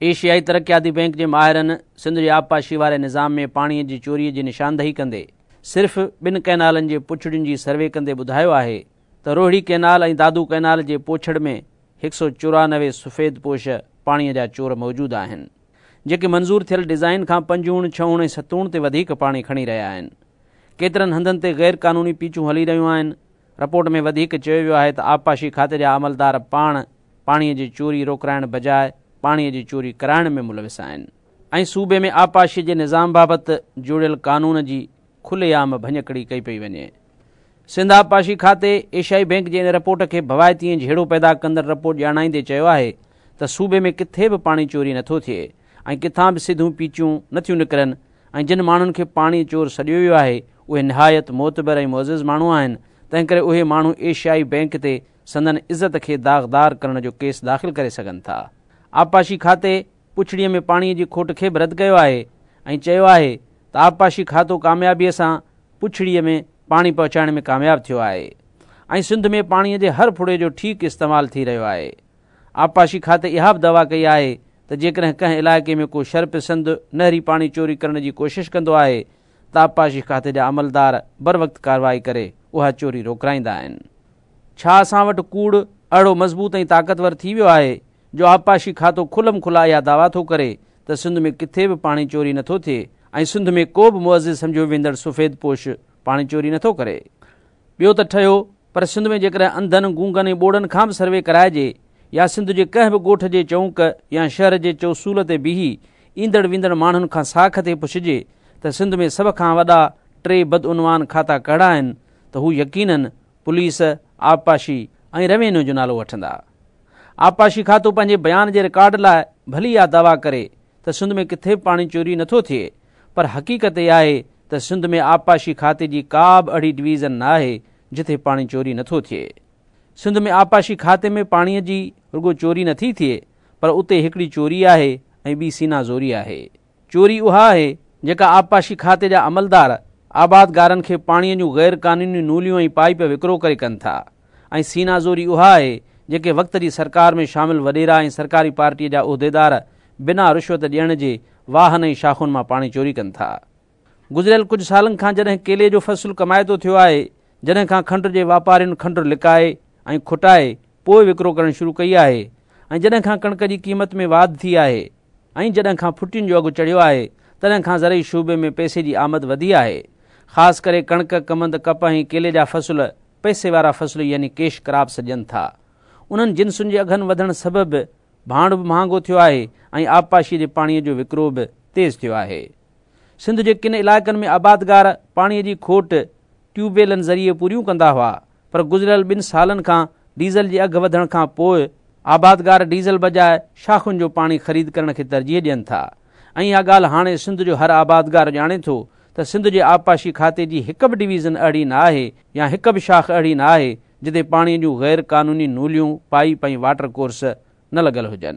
ايشيائي ترقياتي بئنڪ جي ماهرن سنڌ جي آبپاشي واري نظام ۾ پاڻي جي چوري جي نشاندهي ڪندي صرف ٻن ڪئنالن جي پڇڙين جي سروي ڪندي ٻڌايو آهي ته روهڙي ڪئنال ۽ دادو ڪئنال جي پوڇڙ ۾ 194 سفيد پوش پاڻي جا چور موجود آهن، جيڪي منظور ٿيل ڊزائين کان پنجوڻ، ڇهوڻ ۽ ستوڻ تي وڌيڪ پاڻي کڻي رهيا آهن. ڪيترن هنڌن تي غير قانوني پيچون هلي رهيون آهن. رپورٽ ۾ وڌيڪ چيو ويو آهي ته آبپاشي کاتي جا عملدار پاڻ پاڻي جي چوري روڪرائڻ بجاء پاڻي جي چوري ڪرائڻ ۾ ملوث آهن ۽ صوبي ۾ آبپاشي جي نظام بابت جوڙيل قانون جي کلي عام ڀڃڪڙي ڪئي پئي وڃي. سنڌ آبپاشي کاتي ايشيائي بئنڪ جي ان رپورٽ کي ڀوائتي ۽ جهيڙو پيدا ڪندڙ رپورٽ ڄاڻائيندي چيو آهي ته صوبي ۾ ڪٿي به پاڻي چوري نٿو ٿئي ۽ ڪٿان به سڌيون پيچون نٿيون نڪرن ۽ جن ماڻهن کي پاڻي چور سڏيو ويو آهي اهي نهايت معتبر ۽ معزز ماڻهو آهن، تنهنڪري اهي ماڻهو ايشيائي بئنڪ تي سندن عزت کي داغدار ڪرڻ جو ڪيس داخل ڪري سگهن ٿا. آبپاشي کاتي پڇڙيء ۾ پاڻي جي کوٽ کي به رد ڪيو آهي ۽ چيو آهي ته آبپاشي کاتو ڪاميابيء سان پڇڙيء ۾ پاڻي پهچائڻ ۾ ڪامياب ٿيو آهي ۽ سنڌ ۾ پاڻي جي هر ڦڙي جو ٺيڪ استعمال ٿي رهيو آهي. آبپاشي کاتي اها به دعويٰ ڪئي آهي ته جيڪڏهن ڪنهن علائقي ۾ ڪو شرپسند نهري پاڻي چوري ڪرڻ جي ڪوشش ڪندو آهي ته آبپاشي کاتي جا عملدار بروقت ڪارروائي ڪري اها چوري روڪرائيندا آهن. ڇا اسان وٽ ڪوڙ اهڙو مضبوط ۽ طاقتور ٿي ويو آهي جو آبپاشي کاتو کلم کلا اها دعويٰ ٿو ڪري ته سنڌ ۾ ڪٿي به پاڻي چوري نٿو ٿئي ۽ سنڌ ۾ ڪو به معزز سمجهيو ويندڙ سفيد پوش پاڻي چوري نٿو ڪري؟ ٻيو ته ٺهيو، پر سنڌ ۾ جيڪڏهن انڌن، گونگن ۽ ٻوڙن کان به سروي ڪرائجي يا سنڌ جي ڪنهن به ڳوٺ جي چونڪ يا شهر جي چوسول تي بيهي ايندڙ ويندڙ ماڻهن کان ساک تي پڇجي ته سنڌ ۾ سڀ کان وڏا ٽي بدعنوان کاتا ڪهڙا آهن ته هو يقينن پوليس، آبپاشي ۽ روينيو جو نالو وٺندا. آبپاشي کاتو پنهنجي بيان جي رڪارڊ لاء ڀلي اها دعويٰ ڪري ته سنڌ ۾ ڪٿي به پاڻي چوري نٿو ٿئي پر حقيقت اها آهي ته سنڌ ۾ آبپاشي کاتي جي ڪا به اهڙي ڊويزن نه آهي جتي پاڻي چوري نٿو ٿئي. سنڌ ۾ آبپاشي کاتي ۾ پاڻي جي رڳو چوري نٿي ٿئي پر اتي هڪڙي چوري آهي ۽ ٻي سينا زوري آهي. چوري اها آهي جيڪا آبپاشي کاتي جا عملدار آبادگارن کي پاڻي جون غير قانوني نوليون ۽ پائيپ وڪرو ڪري ڪن ٿا ۽ سينا زوري اها آهي جيڪي وقت جي سرڪار ۾ شامل وڏيرا ۽ سرڪاري پارٽي جا عهديدار بنا رشوت ڏيڻ جي واهن ۽ شاخن مان پاڻي چوري ڪن ٿا. گذريل ڪجهه سالن کان جڏهن ڪيلي جو فصل ڪمائتو ٿيو آهي، جڏهن کان کنڊ جي واپارين کنڊ لڪائي ۽ کٽائي پوء وڪرو ڪرڻ شروع ڪئي آهي ۽ جڏهن کان ڪڻڪ جي قيمت ۾ واڌ ٿي آهي ۽ جڏهن کان ڦٽين جو اگهه چڙهيو آهي تڏهن کان زرعي شعبي ۾ پئسي جي آمد وڌي آهي. خاص ڪري ڪڻڪ، ڪمند، ڪپهه ۽ ڪيلي جا فصل پئسي وارا فصل يعني ڪيش ڪراپ سڏجن ٿا. انهن جنسن جي اگهن وڌڻ سبب ڀاڻ به مهانگو ٿيو آهي ۽ آبپاشيء جي پاڻيء جو وڪرو به تيز ٿيو آهي. سنڌ جي ڪن علائقن ۾ آبادگار پاڻيء جي کوٽ ٽيوب ويلن ذريعي پوريون ڪندا هئا پر گذريل ٻن سالن کان ڊيزل جي اگهه وڌڻ کان پوء آبادگار ڊيزل بجاء شاخن جو پاڻي خريد ڪرڻ کي ترجيح ڏين ٿا ۽ اها ڳالهه هاڻي سنڌ جو هر آبادگار ڄاڻي ٿو ته سنڌ جي آبپاشي کاتي جي هڪ به ڊويزن اهڙي نه آهي يا هڪ به شاخ اهڙي نه آهي جتي پاڻي جون غير قانوني نوليون، پائيپ ۽ واٽر ڪورس نه لڳل هجن.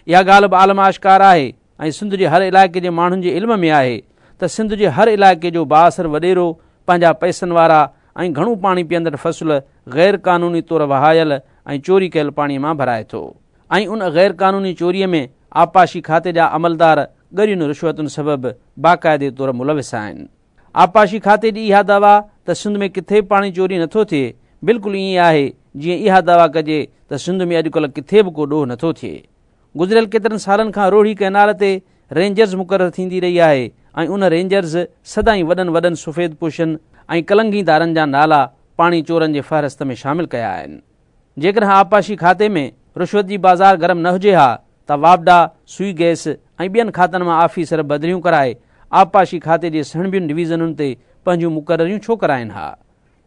اها ڳالهه به عالم آشڪار آهي ۽ سنڌ جي هر علائقي جي ماڻهن جي علم ۾ آهي ته سنڌ جي هر علائقي جو بااثر وڏيرو پنهنجا پئسن وارا ۽ گهڻو پاڻي پيئندڙ فصل غير قانوني طور وهايل ۽ چوري ڪيل پاڻي مان ڀرائي ٿو ۽ ان غير قانوني چوري ۾ آبپاشي کاتي جا عملدار ڳرين رشوتن سبب باقاعدي طور ملوث آهن. آبپاشي کاتي جي اها دعويٰ ته سنڌ ۾ ڪٿي به پاڻي چوري نٿو ٿئي، بلڪل ائين آهي جيئن اها دعويٰ ڪجي ته سنڌ ۾ اڄڪلهه ڪٿي به ڪو ڏوهه نٿو ٿئي. گذريل ڪيترن سالن کان روهڙي ڪئنال تي رينجرز مقرر ٿيندي رهي آهي ۽ ان رينجرز سدائين وڏن وڏن سفيد پوشن ۽ ڪلنگيدارن جا نالا پاڻي چورن جي فهرست ۾ شامل ڪيا آهن. جيڪڏهن آبپاشي کاتي ۾ رشوت جي بازار گرم نه هجي ها ته واپڊا، سوئي گئس ۽ ٻين کاتن مان آفيسر بدليون ڪرائي آبپاشي کاتي جي سڻڀين ڊويزنن تي پنهنجون مقرريون ڇو ڪرائين ها؟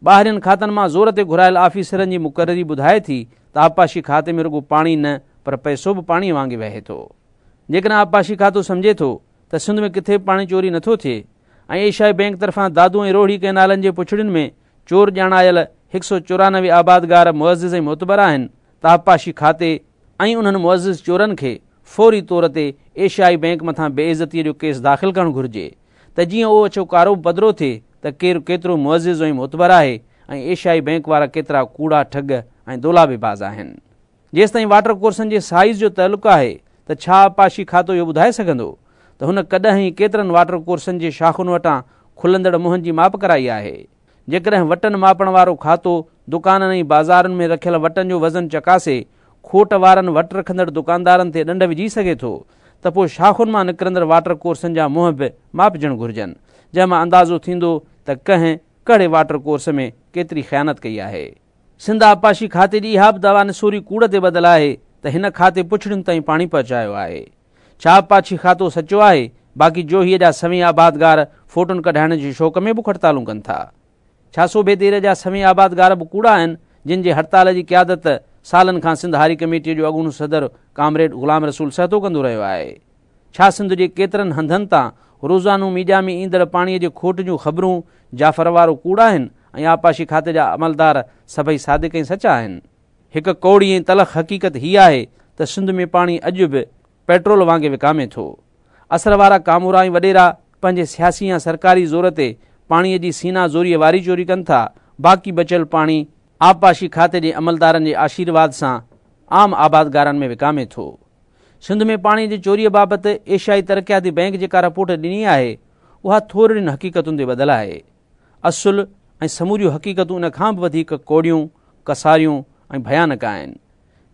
ٻاهرين کاتن مان زور تي گهرايل آفيسرن جي مقرري ٻڌائي ٿي ته آبپاشي کاتي ۾ رڳو پاڻي نه پر پئسو به پاڻي وانگي وهي ٿو. جيڪڏهن آبپاشي کاتو سمجهي ٿو ته سنڌ ۾ ڪٿي به پاڻي چوري نٿو ٿئي ۽ ايشيائي بئنڪ طرفان دادو ۽ روهڙي ڪئنالن جي پڇڙين ۾ چور ڄاڻايل 194 آبادگار معزز ۽ معتبر آهن ته آبپاشي کاتي ۽ انهن معزز چورن کي فوري طور تي ايشيائي بئنڪ مٿان بي عزتيء جو ڪيس داخل ڪرڻ گهرجي ته جيئن اهو اڇو ڪارو به پڌرو ٿئي ته ڪير ڪيترو معزز ۽ معتبر آهي ۽ ايشيائي بئنڪ وارا ڪيترا ڪوڙا ٺڳ ۽ دولابي باز آهن. جيستائين واٽر ڪورسن جي سائيز جو تعلق آهي ته ڇا آبپاشي کاتو اهو ٻڌائي سگهندو ته هن ڪڏهن ۽ ڪيترن واٽر ڪورسن جي شاخن وٽان کلندڙ منهن جي ماپ ڪرائي آهي؟ جيڪڏهن وٽن ماپڻ وارو کاتو دڪانن ۽ بازارن ۾ رکيل وٽن جو وزن چڪاسي کوٽ وارن وٽ رکندڙ دڪاندارن تي ڏنڊ وجهي سگهي ٿو ته پوء شاخن مان نڪرندڙ واٽر ڪورسن جا منهن به ماپجڻ گهرجن، جنهن مان اندازو ٿيندو ته ڪنهن ڪهڙي واٽر ڪورس ۾ ڪيتري خيانت ڪئي آهي. سنڌ آبپاشي کاتي جي اها به دعويٰ نسوري ڪوڙ تي ٻڌل آهي ته هن کاتي پڇڙين تائين پاڻي پهچايو آهي. ڇا آبپاشي کاتو سچو آهي؟ باقي جوهيء جا سوين آبادگار فوٽن ڪڍائڻ جي شوق ۾ بک هڙتالون ڪن ٿا. ڇا سوڀي ديري جا سوين آبادگار به ڪوڙا آهن، جن جي هڙتال جي قيادت سالن کان سنڌ هاري ڪميٽيء جو اڳوڻو صدر ڪامريڊ غلام رسول سهتو ڪندو رهيو آهي؟ ڇا سنڌ جي ڪيترن هنڌن تان روزانو ميڊيا ۾ ايندڙ پاڻيء جي کوٽ جون خبرون جعفر وارو ڪوڙ آهن ۽ آبپاشي کاتي جا عملدار سڀئي صادق ۽ سچا آهن؟ هڪ ڪوڙي ۽ تلخ حقيقت هيء آهي ته سنڌ ۾ پاڻي اڄ به پيٽرول وانگي وڪامي ٿو. اثر وارا ڪامورا ۽ وڏيرا پنهنجي سياسي يا سرڪاري زور تي پاڻيء جي سينا زوريء واري چوري ڪن ٿا، باقي بچيل پاڻي آبپاشي کاتي جي عملدارن جي آشيرواد سان عام آبادگارن ۾ وڪامي ٿو. سنڌ ۾ پاڻي جي چوريء بابت ايشيائي ترقياتي بئنڪ جيڪا رپورٽ ڏني آهي، اها ٿورڙين حقيقتن تي ٻڌل آهي. اصل ۽ سموريون حقيقتون ان کان به وڌيڪ ڪوڙيون، ڪساريون ۽ ڀيانڪ آهن.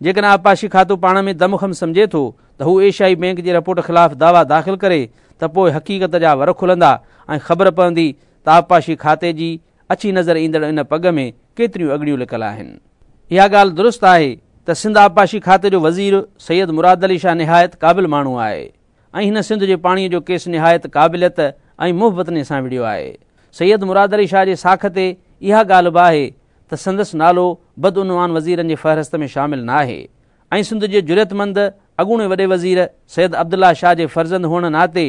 جيڪڏهن آبپاشي کاتو پاڻ ۾ دم خم سمجهي ٿو ته هو ايشيائي بئنڪ جي رپورٽ خلاف دعويٰ داخل ڪري ته پوء حقيقت جا ور کلندا ۽ خبر پوندي ته آبپاشي کاتي جي اڇي نظر ايندڙ ان پڳ ۾ ڪيتريون اڳڙيون لڪل آهن. اها ڳالهه درست آهي ته سنڌ آبپاشي کاتي جو وزير سيد مراد علي شاهه نهايت قابل ماڻهو آهي ۽ هن سنڌ جي پاڻي جو ڪيس نهايت قابليت ۽ محب وطني سان وڙهيو آهي. سيد مراد علي شاهه جي ساک تي اها ڳالهه به آهي ته سندس نالو بدعنوان وزيرن جي فهرست ۾ شامل ناهي ۽ سنڌ جي جرئتمند اڳوڻي وڏي وزير سيد عبدالله شاهه جي فرزند هئڻ ناتي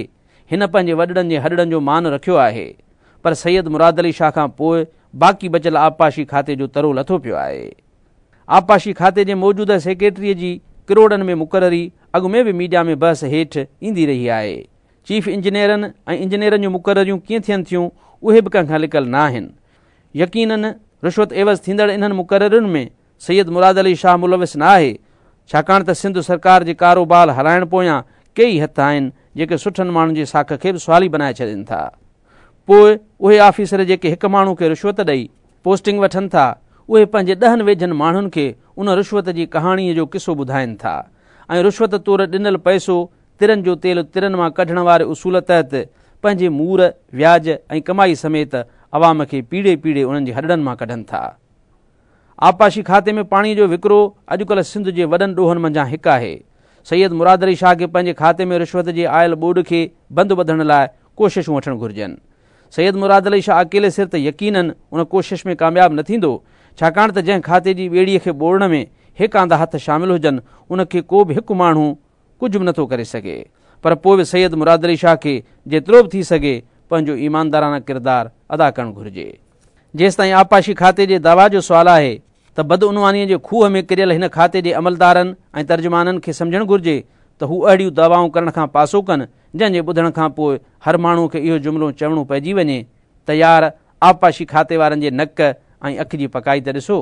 هن پنهنجي وڏڙن جي هڏڙن جو مان رکيو آهي پر سيد مراد علي شاهه کان پوء باقي بچيل آبپاشي کاتي جو ترو لٿو پيو آهي. آبپاشي کاتي جي موجوده سيڪريٽري جي ڪروڙن ۾ مقرري اڳ ۾ به ميڊيا ۾ بحث هيٺ ايندي رهي آهي. چيف انجنيئرن ۽ انجنيئرن جون مقرريون ڪيئن ٿين ٿيون اهي به ڪنهن کان لڪل ناهن. يقينن رشوت عيوض ٿيندڙ انهن مقررين ۾ سيد مراد علي شاهه ملوث نه آهي، ڇاڪاڻ ته سنڌ سرڪار جي ڪاروبار هلائڻ پويان ڪيئي هٿ آهن، جيڪي سٺن ماڻهن جي ساک کي به سوالي بنائي ڇڏين ٿا. پوء اهي آفيسر جيڪي هڪ ماڻهو کي رشوت ڏئي پوسٽنگ وٺن ٿا، اهي پنهنجي ڏهن ويجهن ماڻهن کي ان رشوت جي ڪهاڻيء جو قصو ٻڌائين ٿا ۽ رشوت طور ڏنل پئسو ترن جو تيل ترن مان ڪڍڻ واري اصول تحت پنهنجي مور، وياج ۽ ڪمائي سميت عوام کي پيڙي پيڙي انهن جي هڏڙن مان ڪڍن ٿا. آبپاشي کاتي ۾ پاڻي جو وڪرو اڄڪلهه سنڌ جي وڏن ڏوهن منجهان هڪ آهي. سيد مراد علي شاهه کي پنهنجي کاتي ۾ رشوت جي آيل ٻوڏ کي بند ٻڌڻ لاء ڪوششون وٺڻ گهرجن. سيد مراد علي شاهه اڪيلي سر ته يقينن ان ڪوشش ۾ ڪامياب نه ٿيندو، ڇاڪاڻ ته جنهن کاتي جي ٻيڙي کي ٻوڙڻ ۾ هيڪاندا هٿ شامل هجن، ان کي ڪو به هڪ ماڻهو ڪجهه به نٿو ڪري سگهي پر پوء به سيد مراد علي شاهه کي جيترو به ٿي سگهي پنهنجو ايماندارانه ڪردار ادا ڪرڻ گهرجي. جيستائين آبپاشي کاتي جي دعويٰ جو سوال آهي ته بدعنوانيء جي کوهه ۾ ڪريل هن کاتي جي عملدارن ۽ ترجمانن کي سمجهڻ گهرجي ته هو اهڙيون دعوائون ڪرڻ کان پاسو ڪن جنهن جي ٻڌڻ کان پوء هر ماڻهو کي اهو جملو چوڻو پئجي وڃي ته يار آبپاشي کاتي وارن جي نڪ ۽ اک جي پڪائي ته ڏسو.